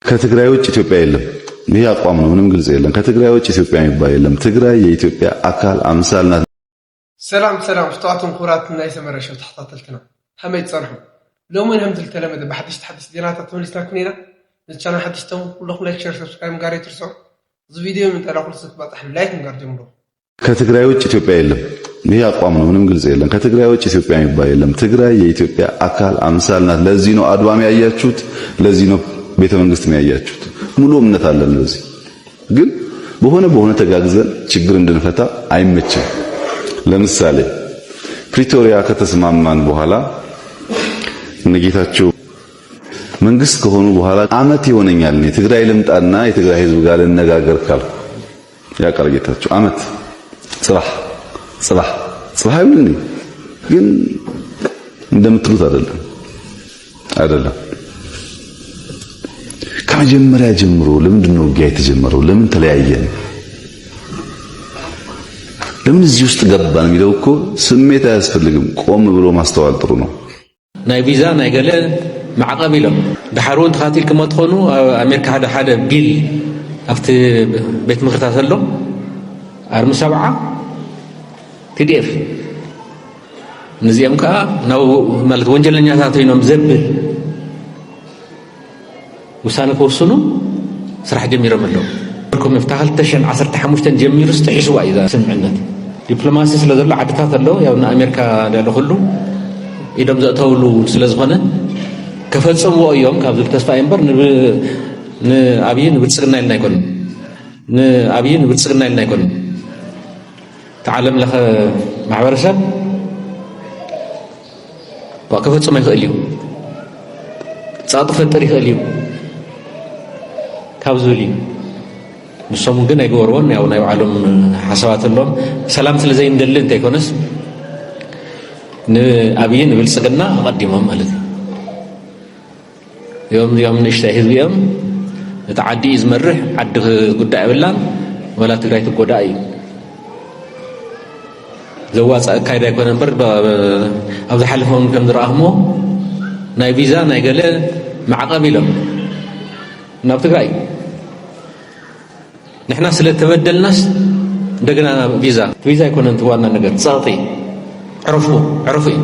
ከትግራይ ውጭ ኢትዮጵያ የለም። ይህ አቋም ነው፣ ምንም ግልጽ የለም። ከትግራይ ውጭ ኢትዮጵያ የሚባል የለም። ትግራይ የኢትዮጵያ አካል አምሳል ናት። ሰላም ሰላም ፍቱዋትን ክቡራትን ናይ ሰመረ ሸው ተኸታተልትና ከመይ ትጸንሑ? ሎሚ እውን ከምቲ ዝተለመደ ብሓድሽቲ ሓድሽቲ ዜናታት ተመሊስናኩም ኢና። ነዚ ቻናል ሓድሽ ተም ኩለኹም ላይክ፣ ሸር፣ ሰብስክራይብ ምግባር ኣይትርስዑ። እዚ ቪድዮ ምንጠላ ኩሉ ሰብ ክባጻሕ ላይክ ምግባር ጀምሩ። ከትግራይ ውጭ ኢትዮጵያ የለም። ይህ አቋም ነው፣ ምንም ግልጽ የለም። ከትግራይ ውጭ ኢትዮጵያ የሚባል የለም። ትግራይ የኢትዮጵያ አካል አምሳል ናት። ለዚህ ነው አድዋም ያያችሁት፣ ለዚህ ነው ቤተ መንግስት ያያችሁት። ሙሉ እምነት አለን በዚህ። ግን በሆነ በሆነ ተጋግዘን ችግር እንድንፈታ አይመችም። ለምሳሌ ፕሪቶሪያ ከተስማማን በኋላ እነ ጌታቸው መንግስት ከሆኑ በኋላ አመት ይሆነኛል እኔ ትግራይ ልምጣና የትግራይ ህዝብ ጋር ልነጋገር ካልኩ፣ ያ ቃል ጌታቸው አመት ጽባሕ ጽባሕ ጽባሕ አይብልኒ። ግን እንደምትሉት አይደለም፣ አይደለም። ከመጀመሪያ ጀምሮ ለምንድን ነው ውጊያ የተጀመረው? ለምን ተለያየን? ለምን እዚህ ውስጥ ገባን የሚለው እኮ ስሜት አያስፈልግም። ቆም ብሎ ማስተዋል ጥሩ ነው። ናይ ቪዛ ናይ ገለ ማዕቐብ ኢሎም። ድሓር እውን ተኻቲልክሞ ትኾኑ ኣብ ኣሜሪካ ሓደ ሓደ ቢል ኣብቲ ቤት ምኽርታት ኣሎ። ኣርሚ ሰብዓ ቲዲኤፍ ነዚኦም ከዓ ናብ ማለት ወንጀለኛታት ኮይኖም ዘብል ውሳነ ክወስኑ ስራሕ ጀሚሮም ኣለዉ። ኩም እፍታ ክልተ ሽሕን ዓሰርተ ሓሙሽተን ጀሚሩ ዝተሒስዋ እዩ እዛ ስምዕነት። ዲፕሎማሲ ስለ ዘሎ ዓድታት ኣለዉ፣ ያው ንኣሜሪካ ዳለ ኩሉ ኢዶም ዘእተውሉ ስለ ዝኾነ ከፈጽምዎ እዮም ካብ ዝብል ተስፋ እዩ እምበር ንብ- ንኣብይ ንብልጽግና ኢልና ኣይኮንን። ንኣብይ ንብልጽግና ኢልና ኣይኮንን። እቲ ዓለም ለኸ ማሕበረሰብ ዋ ክፈጽሞ ይኽእል እዩ። ጻጡ ክፈጥር ይኽእል እዩ ካብ ዝብል እዩ። ንሶም ግን ኣይገበርዎን። ያው ናይ ባዕሎም ሓሳባት ኣለዎም። ሰላም ስለ ዘይንደሊ እንተይኮነስ ንኣብይ ንብልጽግና ኣቐዲሞም ማለት እዩ። እዮም እዮም ንእሽተይ ህዝቢ እዮም። እቲ ዓዲ እዩ ዝመርሕ። ዓዲ ጉዳይ የብላን። ወላ ትግራይ ትጎዳእ እዩ። ዘዋፅእ ኣካይዳ ኣይኮነ እምበር ብ- ብ- ኣብ ዝሓለፈ እውን ከም ዝረኣኹሞ ናይ ቪዛ ናይ ገለ ማዕቐብ ኢሎም ናብ ትግራይ ንሕና ስለ ተበደልናስ እንደገና ቪዛ ቪዛ ኣይኮነን እቲ ዋና ነገር ፀቕጢ ዕረፉ ዕረፉ እዩ።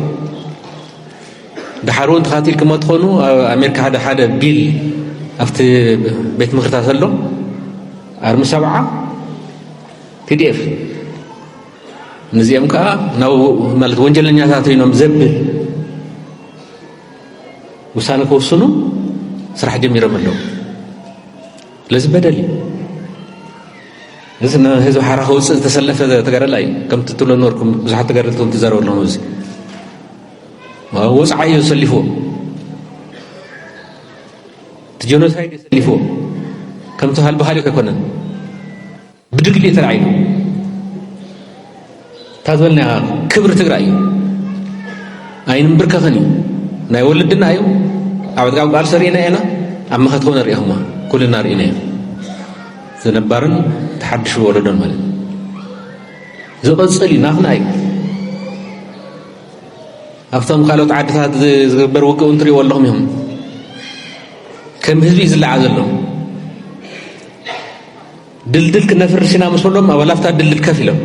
ድሓር እውን ተኻቲልክሞ ትኾኑ ኣብ ኣሜሪካ ሓደ ሓደ ቢል ኣብቲ ቤት ምኽርታት ኣሎ ኣርሚ ሰብዓ ቲዲኤፍ ነዚኦም ከዓ ናብ ማለት ወንጀለኛታት ኮይኖም ዘብል ውሳነ ክወስኑ ስራሕ ጀሚሮም ኣለዉ። ስለዚ በደል እዩ። እዚ ንህዝቢ ሓራ ከውፅእ ዝተሰለፈ ተጋደላ እዩ። ከምቲ ትብሎ ነበርኩም ብዙሓት ተጋደልቲ እውን ትዛረቡ ኣለኹም ኣብዚ ወፅዓ እዩ ዘሰሊፍዎ እቲ ጀኖሳይድ የሰሊፍዎ ከምቲ ካልቢ ካልእ ኣይኮነን። ብድግሊ ተላዒሉ እታ ዝበልና ክብሪ ትግራይ እዩ። ኣይንብርከኽን እዩ ናይ ወለድና እዩ። ኣብ ጥቃብ ቃልሲ ርኢና ኢና ኣብ መኸት ኮነ ሪኢኹማ ኩልና ርኢና እዩ። ዝነባርን ተሓድሽ ወለዶን ማለት ዝቐፅል እዩ ናትና እዩ። ኣብቶም ካልኦት ዓድታት ዝግበር ውግእ እውን ትሪእዎ ኣለኹም ኢኹም። ከም ህዝቢ እዩ ዝለዓ ዘሎ። ድልድል ክነፍርስ ኢና ምስ በሎም ኣባላፍታ ድልድል ከፍ ኢሎም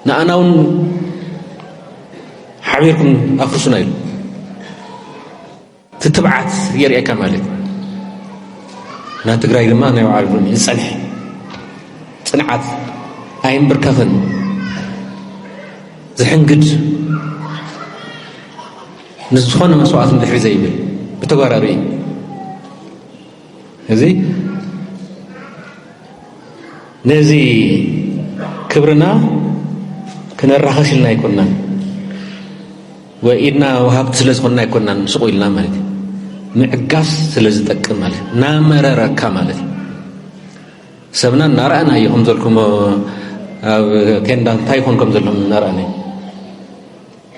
ንኣና እውን ሓቢርኩም ኣፍርሱና ኢሉ ትትብዓት የርእየካ ማለት እዩ። ናይ ትግራይ ድማ ናይ ባዕሉ ዝፀንሐ ፅንዓት ኣይንብርከኽን ዝሕንግድ ንዝኾነ መስዋዕት ንድሕሪ ዘይብል ብተጓራሪ እዚ ነዚ ክብርና ክነራኸስ ኢልና ኣይኮንናን ወይ ኢድና ወሃብቲ ስለ ዝኾንና ኣይኮንናን ስቑ ኢልና ማለት እዩ። ምዕጋስ ስለ ዝጠቅም ማለት እዩ። ናመረረካ ማለት እዩ። ሰብና እናረኣና እዩ ከም ዘልኩም ኣብ ቴንዳ እንታይ ይኾን ከም ዘሎም እናረኣና እዩ።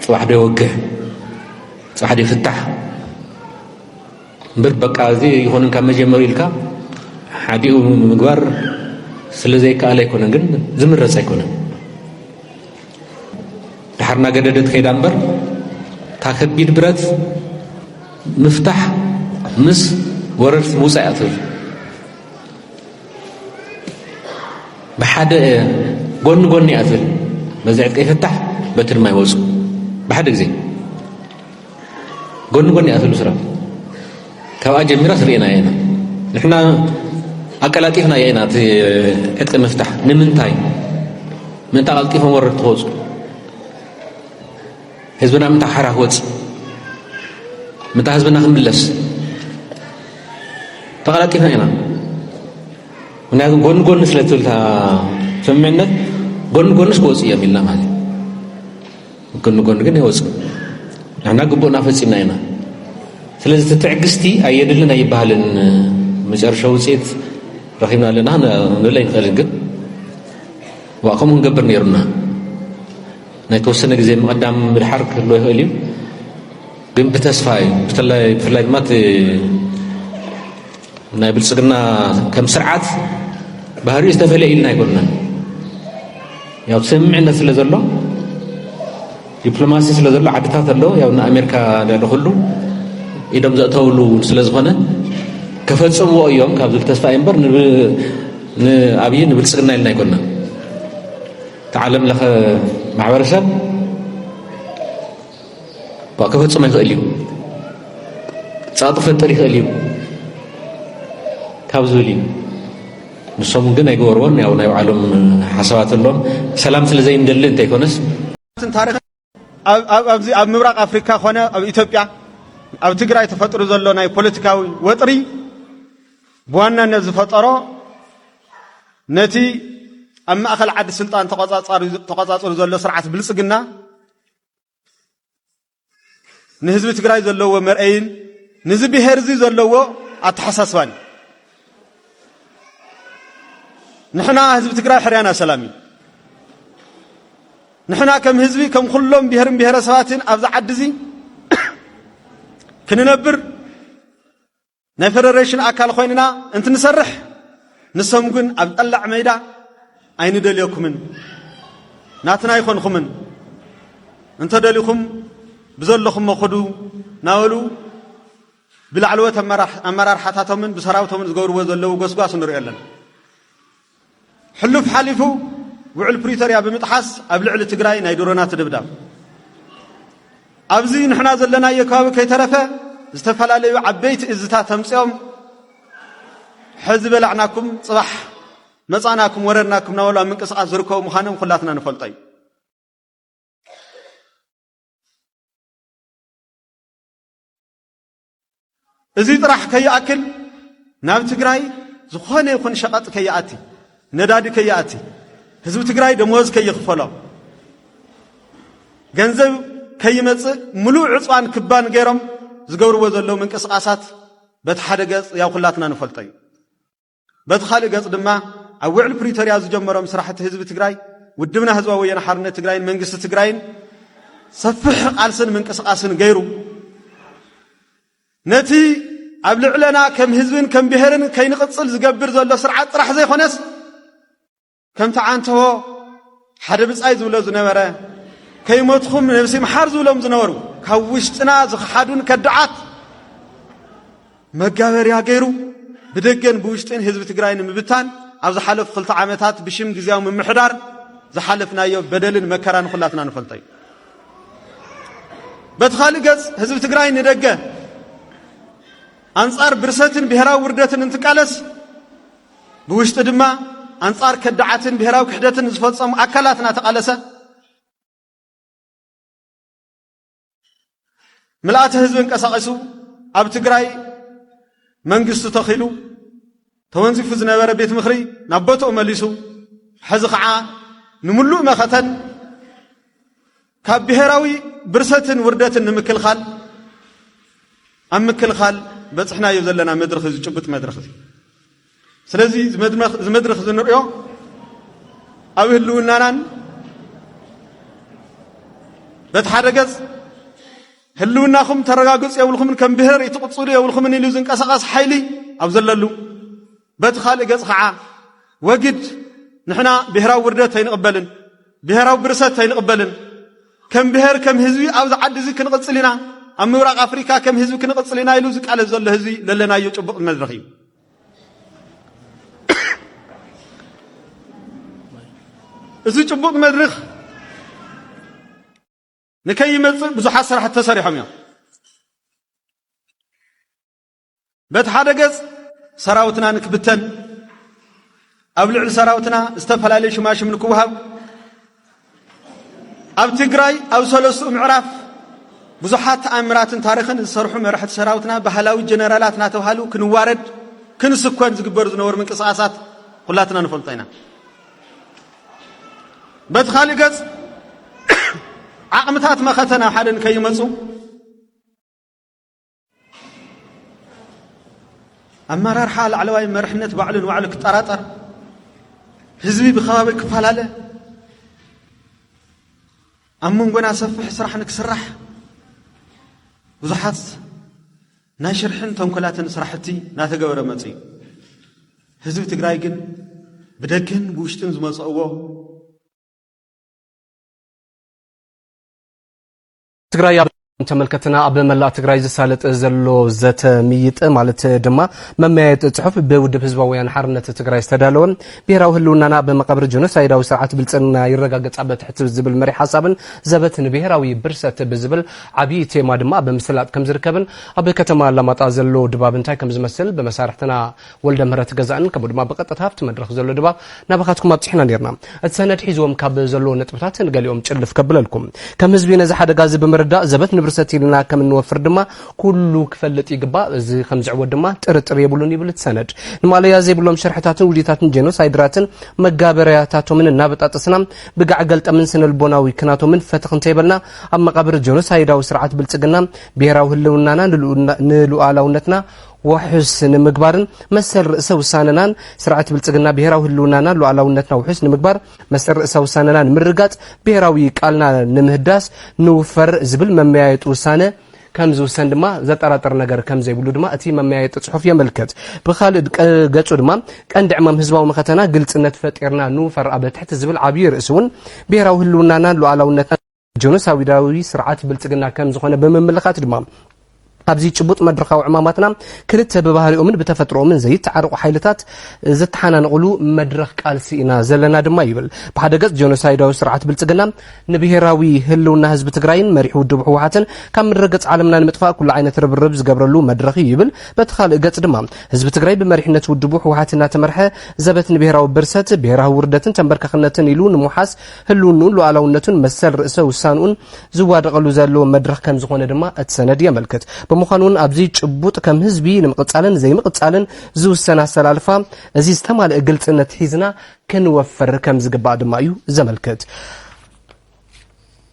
ፅባሕ ዶ ይወግሕ ፅባሕ ዶ ይፍታሕ እምበር በቃ እዚ ይኾንን ካብ መጀመሩ ኢልካ ሓዲኡ ምግባር ስለ ዘይከኣል ኣይኮነን ግን ዝምረፅ ኣይኮነን። ድሓር እናገደደት ከይዳ እምበር እታ ከቢድ ብረት ምፍታሕ ምስ ወረርቲ ምውፃእ እያ ትብል። ብሓደ ጎኒ ጎኒ እያ ትብል። በዚ ዕጥቂ ይፍታሕ፣ በቲ ድማ ይወፁ። ብሓደ ግዜ ጎኒ ጎኒ እያ ትብል ስራ። ካብኣ ጀሚራ ትርእየና ኢና። ንሕና ኣቀላጢፍና ኢና እቲ ዕጥቂ ምፍታሕ። ንምንታይ? ምእንታ ቀልጢፎም ወረርቲ ክወፁ። ህዝብና ምእንታ ሓራ ክወፅ። ምእንታ ህዝብና ክምለስ። ተቐላጢፍና ኢና። ምክንያቱ ጎኒ ጎኒ ስለ ትብል እታ ስምምዕነት፣ ጎኒ ጎንስ ክወፁ እዮም ኢልና ማለት እዩ። ጎኒ ጎኒ ግን ይወፁ። ንሕና ግቡእና ፈፂምና ኢና። ስለዚ እቲ ትዕግስቲ ኣየድልን ኣይበሃልን። መጨረሻ ውፅኢት ረኺብና ኣለና ንብል ኣይንኽእልን፣ ግን ዋእ ከምኡ ንገብር ነይሩና። ናይ ተወሰነ ግዜ ምቕዳም ምድሓር ክህልዎ ይኽእል እዩ፣ ግን ብተስፋ እዩ። ብፍላይ፣ ብፍላይ ድማ እቲ ናይ ብልጽግና ከም ስርዓት ባህሪኡ ዝተፈለየ ኢልና ኣይኮንናን። ያው ስምምዕነት ስለ ዘሎ፣ ዲፕሎማሲ ስለ ዘሎ፣ ዓድታት ኣሎ፣ ያው ንኣሜሪካ ልዕሊ ኩሉ ኢዶም ዘእተውሉ እውን ስለ ዝኾነ፣ ከፈጽምዎ እዮም ካብ ዝብል ተስፋ እዩ እምበር፣ ንብ-፣ ንኣብይ ንብልጽግና ኢልና ኣይኮንናን። እቲ ዓለም ለኸ ማሕበረሰብ ባ ክፈጽሞ ይኽእል እዩ። ጸቕጢ ክፈጥር ይኽእል እዩ። ካብ ዝብል እዩ። ንሶም ግን ኣይገበርዎን። ያው ናይ ባዕሎም ሓሳባት ኣለዎም። ሰላም ስለ ዘይንደሊ እንተይኮነስ፣ ታሪኽ ኣብ፣ ኣብ፣ ኣብዚ ኣብ ምብራቕ ኣፍሪካ ኮነ ኣብ ኢትዮጵያ፣ ኣብ ትግራይ ተፈጥሩ ዘሎ ናይ ፖለቲካዊ ወጥሪ ብዋናነት ዝፈጠሮ ነቲ ኣብ ማእኸል ዓዲ ስልጣን ተቆጻጻሪ-፣ ተቆጻጽሩ ዘሎ ስርዓት ብልጽግና ንህዝቢ ትግራይ ዘለዎ መርአይን ንዚ ብሄር እዚ ዘለዎ ኣተሓሳስባን እዩ። ንሕና ህዝቢ ትግራይ ሕርያና ሰላም እዩ። ንሕና ከም ህዝቢ፣ ከም ኩሎም ብሄርን ብሄረሰባትን ኣብዚ ዓዲ እዚ ክንነብር ናይ ፌደሬሽን ኣካል ኮይንና እንትንሰርሕ፣ ንሶም ግን ኣብ ጠላዕ ሜዳ ኣይንደልየኩምን፣ ናትና ኣይኮንኹምን፣ እንተደሊኹም ብዘለኹሞ ኹዱ እናበሉ ብላዕለዎት ኣመራሕ-፣ ኣመራርሓታቶምን ብሰራዊቶምን ዝገብርዎ ዘለዉ ጎስጓስ ንሪኦ ኣለና። ሕሉፍ ሓሊፉ ውዕል ፕሪቶርያ ብምጥሓስ ኣብ ልዕሊ ትግራይ ናይ ድሮናት ድብዳብ። ኣብዚ ንሕና ዘለናዮ ከባቢ ከይተረፈ ዝተፈላለዩ ዓበይቲ እዝታት ተምፅኦም፣ ሕዚ በላዕናኩም፣ ፅባሕ መፃእናኩም፣ ወረድናኩም እናበሉ ኣብ ምንቅስቃስ ዝርከቡ ምዃኖም ኩላትና ንፈልጦ እዩ። እዚ ጥራሕ ከይኣክል ናብ ትግራይ ዝኾነ ይኹን ሸቐጥ ከይኣቲ፣ ነዳዲ ከይኣቲ፣ ህዝቢ ትግራይ ደመወዝ ከይኽፈሎ፣ ገንዘብ ከይመጽእ ምሉእ ዕፅዋን ክባን ገይሮም ዝገብርዎ ዘለዉ ምንቅስቃሳት በቲ ሓደ ገፅ ያው ኩላትና ንፈልጦ እዩ። በቲ ካልእ ገፅ ድማ ኣብ ውዕል ፕሪቶርያ ዝጀመሮም ስራሕቲ ህዝቢ ትግራይ፣ ውድብና ህዝባዊ ወያነ ሓርነት ትግራይን መንግስቲ ትግራይን ሰፊሕ ቃልስን ምንቅስቃስን ገይሩ ነቲ ኣብ ልዕለና ከም ህዝብን ከም ብሄርን ከይንቕጽል ዝገብር ዘሎ ስርዓት ጥራሕ ዘይኮነስ፣ ከምቲ ዓንተቦ ሓደ ብጻይ ዝብሎ ዝነበረ፣ ከይሞትኹም ነብሲ ምሓር ዝብሎም ዝነበሩ፣ ካብ ውሽጥና ዝኸሓዱን ከዳዓት መጋበርያ ገይሩ ብደገን ብውሽጥን ህዝቢ ትግራይ ንምብታን ኣብ ዝሓለፉ ክልተ ዓመታት ብሽም ግዝያዊ ምምሕዳር ዝሓለፍናዮ በደልን መከራን ኩላትና ንፈልጦ እዩ። በቲ ካልእ ገጽ ህዝቢ ትግራይ ንደገ ኣንጻር ብርሰትን ብሔራዊ ውርደትን እንትቃለስ፣ ብውሽጢ ድማ ኣንጻር ከዳዓትን ብሔራዊ ክሕደትን ዝፈጸሙ ኣካላት እናተቃለሰ፣ ምልኣተ ህዝቢ እንቀሳቒሱ፣ ኣብ ትግራይ መንግስቲ ተኺሉ፣ ተወንዚፉ ዝነበረ ቤት ምኽሪ ናብ ቦትኡ መሊሱ፣ ሕዚ ኸዓ ንምሉእ መኸተን ካብ ብሔራዊ ብርሰትን ውርደትን ንምክልኻል፣ ኣብ ምክልኻል በጽሕናዮ ዘለና መድረኽ እዚ ጭቡጥ መድረኽ እዚ። ስለዚ እዚ መድመኽ-፣ እዚ መድረኽ እዚ ንርእዮ ኣብ ህልውናናን፣ በቲ ሓደ ገጽ ህልውናኹም ተረጋግጹ የብልኩምን ከም ብሔር ይትቕጽሉ የብልኩምን ኢሉ ዝንቀሳቐስ ሓይሊ ኣብ ዘለሉ፣ በቲ ካልእ ገጽ ኸዓ ወግድ ንሕና ብሔራዊ ውርደት ኣይንቕበልን፣ ብሔራዊ ብርሰት ኣይንቕበልን፣ ከም ብሔር ከም ህዝቢ ኣብዚ ዓዲ እዚ ክንቕጽል ኢና፣ ኣብ ምብራቕ ኣፍሪካ ከም ህዝቢ ክንቕፅል ኢና ኢሉ ዝቃለስ ዘሎ ህዝቢ ዘለናዮ ጭቡጥ መድረኽ እዩ። እዚ ጭቡጥ መድረኽ ንከይመፅእ ብዙሓት ስራሕቲ ተሰሪሖም እዮም። በቲ ሓደ ገፅ ሰራዊትና ንክብተን፣ ኣብ ልዕሊ ሰራዊትና ዝተፈላለዩ ሽማሽም ንክወሃብ፣ ኣብ ትግራይ ኣብ ሰለስቱ ምዕራፍ ብዙሓት ተኣምራትን ታሪኽን ዝሰርሑ መራሕቲ ሰራዊትና ባህላዊ ጀነራላት እናተባሃሉ ክንዋረድ ክንስኮን ዝግበር ዝነበሩ ምንቅስቃሳት ኩላትና ንፈልጦ ኢና። በቲ ካልእ ገጽ ዓቕምታት መኸተ ናብ ሓደ ንከይመፁ ኣመራርሓ ላዕለዋይ መርሕነት ባዕሉ ንባዕሉ ክጠራጠር፣ ህዝቢ ብከባቢ ክፈላለ፣ ኣብ መንጎና ሰፊሕ ስራሕ ንክስራሕ ብዙሓት ናይ ሽርሕን ተንኮላትን ስራሕቲ እናተገበረ መፅኡ እዩ። ህዝቢ ትግራይ ግን ብደገን ብውሽጥን ዝመፀእዎ ትግራይ ኣብ ተመልከትና ኣብ መላእ ትግራይ ዝሳለጥ ዘሎ ዘተ ምይጥ ማለት ድማ መመያየጢ ጽሑፍ ብውድብ ህዝባዊ ወያነ ሓርነት ትግራይ ዝተዳለወ ብሔራዊ ህልውናና ብመቓብር ጀኖሳይዳዊ ስርዓት ብልጽግና ይረጋገጽ ኣብ ትሕቲ ዝብል መሪሕ ሓሳብን ዘበት ንብሔራዊ ብርሰት ብዝብል ዓብዪ ቴማ ድማ ኣብ ምስላጥ ከም ዝርከብን ኣብ ከተማ ኣላማጣ ዘሎ ድባብ እንታይ ከም ዝመስል ብመሳርሕትና ወልደ ምህረት ገዛእን ከምኡ ድማ ብቐጥታ ኣብቲ መድረኽ ዘሎ ድባብ ናባኻትኩም ኣብፂሕና ነርና። እቲ ሰነድ ሒዝዎም ካብ ዘለዎ ነጥብታት ንገሊኦም ጭልፍ ከብለልኩም። ከም ህዝቢ ነዚ ሓደጋ እዚ ብምርዳእ ዘበት ንብርሰት ኢልና ከም እንወፍር ድማ ኩሉ ክፈልጥ ይግባእ። እዚ ከም ዝዕወት ድማ ጥርጥር የብሉን ይብል እቲ ሰነድ። ንማለያ ዘይብሎም ሸርሕታትን ውዲታትን ጀኖሳይደራትን መጋበርያታቶምን እናበጣጠስና ብጋዕ ገልጠምን ስነልቦናዊ ክናቶምን ፈትኽ እንተይበልና ኣብ መቓብር ጀኖሳይዳዊ ስርዓት ብልጽግና ብሄራዊ ህልውናና ንልኡና- ንሉዓላውነትና ውሑስ ንምግባርን መሰል ርእሰ ውሳነናን ስርዓት ብልጽግና ብሄራዊ ህልውናና ሉዓላውነትና ውሑስ ንምግባር መሰል ርእሰ ውሳነና ንምርጋጽ ብሄራዊ ቃልና ንምህዳስ ንውፈር ዝብል መመያየጢ ውሳነ ከም ዝውሰን ድማ ዘጠራጥር ነገር ከም ዘይብሉ ድማ እቲ መመያየጢ ጽሑፍ የመልክት። ብኻልእ ቀ- ገጹ ድማ ቀንዲ ዕማም ህዝባዊ መኸተና ግልጽነት ፈጢርና ንውፈር ኣብ ትሕቲ ዝብል ዓብዪ ርእሲ እውን ብሄራዊ ህልውናናን ሉዓላውነትና ጀኖሳይዳዊ ስርዓት ብልጽግና ከም ዝኾነ ብምምልኻት ድማ ኣብዚ ጭቡጥ መድረኻዊ ዕማማትና ክልተ ብባህሪኦምን ብተፈጥሮኦምን ዘይተዓረቑ ሓይልታት ዝተሓናነቑሉ መድረኽ ቃልሲ ኢና ዘለና ድማ ይብል። ብሓደ ገጽ ጀኖሳይዳዊ ስርዓት ብልጽግና ንብሄራዊ ህልውና ህዝቢ ትግራይን መሪሕ ውድቡ ህወሓትን ካብ ምድረ ገጽ ዓለምና ንምጥፋእ ኩሉ ዓይነት ርብርብ ዝገብረሉ መድረኽ እዩ ይብል። በቲ ካልእ ገጽ ድማ ህዝቢ ትግራይ ብመሪሕነት ውድቡ ህወሓት እናተመርሐ ዘበት ንብሄራዊ ብርሰት፣ ብሄራዊ ውርደትን ተንበርካኽነትን ኢሉ ንምውሓስ ህልውንኡን ሉዓላውነቱን መሰል ርእሰ ውሳንኡን ዝዋደቐሉ ዘሎ መድረኽ ከም ዝኾነ ድማ እቲ ሰነድ የመልክት። ብምዃኑ እውን ኣብዚ ጭቡጥ ከም ህዝቢ ንምቕጻልን ዘይምቕጻልን ዝውሰን ኣሰላልፋ እዚ ዝተማልአ ግልጽነት ሒዝና ክንወፍር ከም ዝግባእ ድማ እዩ ዘመልክት።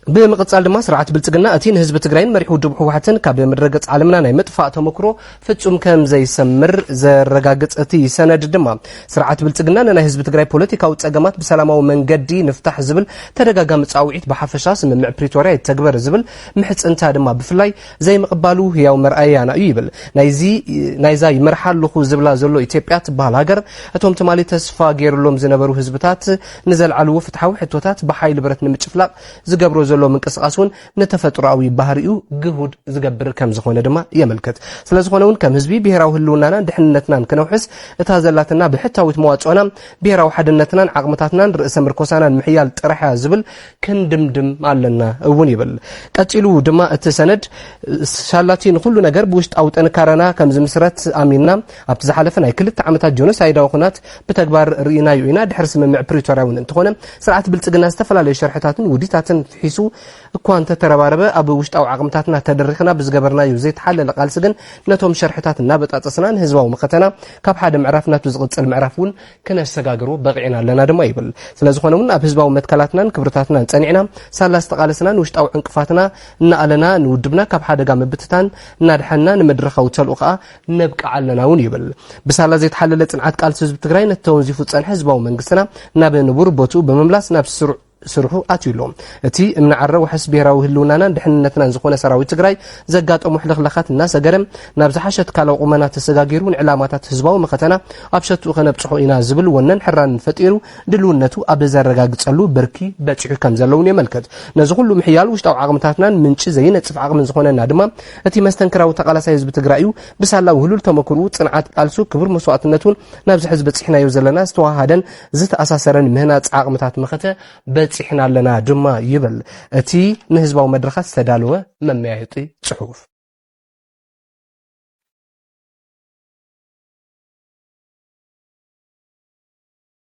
ብምቕጻል ድማ ስርዓት ብልጽግና እቲ ንህዝቢ ትግራይን መሪሕ ውድብ ህወሓትን ካብ ምድረ ገጽ ዓለምና ናይ ምጥፋእ ተመክሮ ፍጹም ከም ዘይሰምር ዘረጋግጽ እቲ ሰነድ ድማ ስርዓት ብልጽግና ንናይ ህዝቢ ትግራይ ፖለቲካዊ ጸገማት ብሰላማዊ መንገዲ ንፍታሕ ዝብል ተደጋጋሚ ጻውዒት ብሓፈሻ ስምምዕ ፕሪቶርያ ይተግበር ዝብል ምሕጽንታ ድማ ብፍላይ ዘይምቕባሉ ህያው መርኣያና እዩ ይብል። ናይዚ ናይዛ ይመርሓ ኣለኹ ዝብላ ዘሎ ኢትዮጵያ ትበሃል ሃገር እቶም ትማሊ ተስፋ ገይርሎም ዝነበሩ ህዝብታት ንዘልዓልዎ ፍትሓዊ ሕቶታት ብሓይሊ ብረት ንምጭፍላቕ ዝገብሮ ዘሎ ምንቅስቓስ እውን ንተፈጥሮኣዊ ባህሪኡ ግሁድ ዝገብር ከም ዝኾነ ድማ የመልክት። ስለ ዝኾነ እውን ከም ህዝቢ ብሄራዊ ህልውናናን ድሕንነትናን ክነውሕስ እታ ዘላትና ብሕታዊት መዋፅኦና ብሄራዊ ሓድነትናን ዓቕምታትናን ርእሰ ምርኮሳናን ምሕያል ጥራሕ እያ ዝብል ክንድምድም ኣለና እውን ይብል። ቀጺሉ ድማ እቲ ሰነድ ሳላቲ ንኹሉ ነገር ብውሽጣዊ ጥንካረና ከም ዝምስረት ኣሚንና ኣብቲ ዝሓለፈ ናይ ክልተ ዓመታት ጀኖሳይዳዊ ኩናት ብተግባር ርኢናዮ ኢና። ድሕሪ ስምምዕ ፕሪቶርያ እውን እንተኾነ ስርዓት ብልጽግና ዝተፈላለዩ ሸርሕታትን ውዲታትን ሒሱ እኳ እንተተረባረበ ኣብ ውሽጣዊ ዓቕምታትና ተደሪኽና ብዝገበርናዮ ዘይተሓለለ ቃልሲ ግን ነቶም ሸርሕታት እናበጣጠስና ንህዝባዊ መኸተና ካብ ሓደ ምዕራፍ ናብቲ ዝቕጽል ምዕራፍ እውን ክነሰጋግሮ በቒዕና ኣለና ድማ ይብል። ስለ ዝኾነ እውን ኣብ ህዝባዊ መትከላትናን ክብርታትናን ጸኒዕና ሳላ ዝተቓለስና ንውሽጣዊ ዕንቅፋትና እናኣለና ንውድብና ካብ ሓደጋ ምብትታን እናድሓንና ንመድረኻዊ ተልኡ ከዓ ነብቅዓ ኣለና እውን ይብል። ብሳላ ዘይተሓለለ ጽንዓት ቃልሲ ህዝቢ ትግራይ ነቲ ተወንዚፉ ዝጸንሐ ህዝባዊ መንግስትና ናብ ንቡር ቦትኡ ብምምላስ ናብ ስሩዕ ስርሑ ኣትዩ ኣሎ። እቲ እምኒ ዓረ ዋሕስ ብሄራዊ ህልውናናን ድሕንነትናን ዝኾነ ሰራዊት ትግራይ ዘጋጠሙ ሕልኽላኻት እናሰገረ ናብ ዝሓሸ ትካላዊ ቁመና ተሰጋጊሩ ንዕላማታት ህዝባዊ መኸተና ኣብ ሸትኡ ከነብፅሖ ኢና ዝብል ወነን ሕራንን ፈጢሩ ድልውነቱ ኣብ ዘረጋግፀሉ ብርኪ በፂሑ ከም ዘለውን የመልከት። ነዚ ኩሉ ምሕያል ውሽጣዊ ዓቕምታትናን ምንጪ ዘይነፅፍ ዓቕምን ዝኾነና ድማ እቲ መስተንክራዊ ተቓላሳይ ህዝቢ ትግራይ እዩ። ብሳላ ውህሉል ተመክርኡ፣ ፅንዓት ቃልሱ፣ ክቡር መስዋእትነቱን ናብዚ ሕዚ በፂሕናዮ ዘለና ዝተዋሃደን ዝተኣሳሰረን ምህናፅ ዓቕምታት መኸተ በፂሕና ኣለና ድማ ይብል እቲ ንህዝባዊ መድረኻት ዝተዳለወ መመያየጢ ፅሑፍ።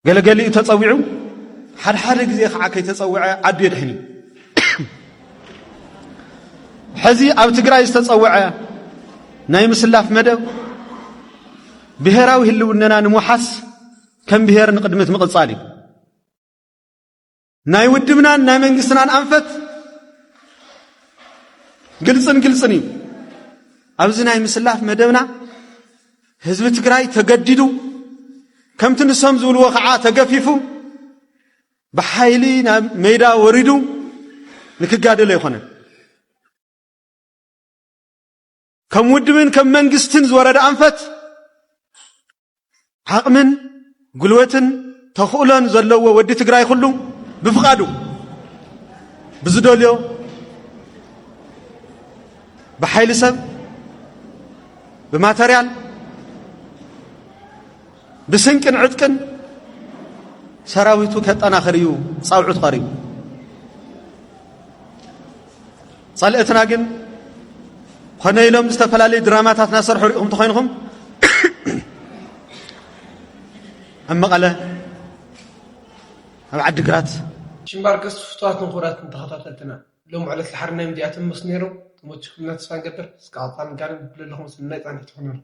ገለገሊኡ ተጸዊዑ፣ ሓድሓደ ግዜ ከዓ ከይተጸውዐ ዓዱ የድሕን እዩ። ሕዚ ኣብ ትግራይ ዝተጸውዐ ናይ ምስላፍ መደብ፣ ብሄራዊ ህልውነና ንምውሓስ፣ ከም ብሄር ንቕድሚት ምቕጻል እዩ። ናይ ውድብናን ናይ መንግስትናን ኣንፈት ግልጽን ግልጽን እዩ። ኣብዚ ናይ ምስላፍ መደብና ህዝቢ ትግራይ ተገዲዱ፣ ከምቲ ንሶም ዝብልዎ ከዓ ተገፊፉ፣ ብሓይሊ ናብ ሜዳ ወሪዱ ንክጋደል ኣይኮነን። ከም ውድብን ከም መንግስትን ዝወረደ ኣንፈት፣ ዓቕምን ጉልበትን ተኽእሎን ዘለዎ ወዲ ትግራይ ኩሉ ብፍቓዱ፣ ብዝደልዮ፣ ብሓይሊ ሰብ፣ ብማተርያል፣ ብስንቅን ዕጥቅን ሰራዊቱ ከጠናኽር እዩ ፃውዒት ቀሪቡ። ጸልእትና ግን ኮነ ኢሎም ዝተፈላለዩ ድራማታት እናሰርሑ ሪኢኹም ተኾይንኹም፣ ኣብ መቐለ፣ ኣብ ዓዲግራት፣ ሽምባር ገጽ ፍቱዋትን ክቡራትን ተኸታተልትና፣ ሎም ዕለት ለሓር ናይ ምዚኣቶም ምስ ነይሮም ተመችኹምና ተስፋ ንገብር። እስከ ቀጻሊ ንጋደም፣ ብለለኹም ሰናይ ጻንሒት ትኹኑና።